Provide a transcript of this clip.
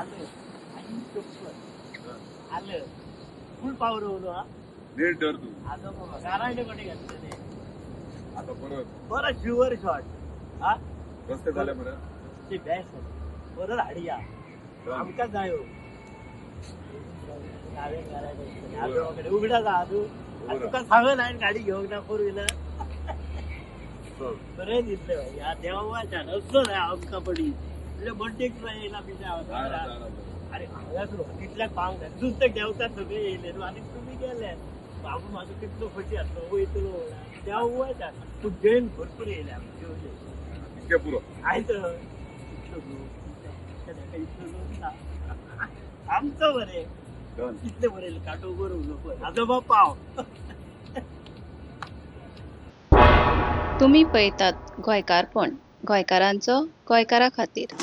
आलं आई शपथ आलं फुल पावर उलो हा. नीट धर तू. आता बाबा गारांडे कोणी घातले ते. आता परत. बरं शुअर शॉट हा. रस्ते झाले बरं. ते बेस्ट परत हाडिया आमकां जायो नवें गारांडे उगडा जा तूं. आनी तुका सांगन हांवें गाडी घेवंक ना फोर व्हिलर. चल. बरें दिसलें भाई ह्या देवाच्यान असलो जाय आमकां पडी म्हणजे बड्डेक सुद्दां येयला बी. जाणा, जाणा, बरं. अरे हांगाच न्हू तितल्याक पावंक जाय नुस्तें देंवता सगळे येयले न्हू आनी तुमी गेले. बाबू म्हाजो कितलो खोशी आसलो वयतलो देवाच्यान. तूं जैन भरपूर येयले आमी जेवले. इतकें पुरो. आयज इतलो लोक इतलो लोक ना आमचो बरें. डन. कितले बरें काटोकर उलोवप आजोबा पाव. तुमी पळयतात गोंयकारपण, गोंयकारांचो गोंयकारा खातीर.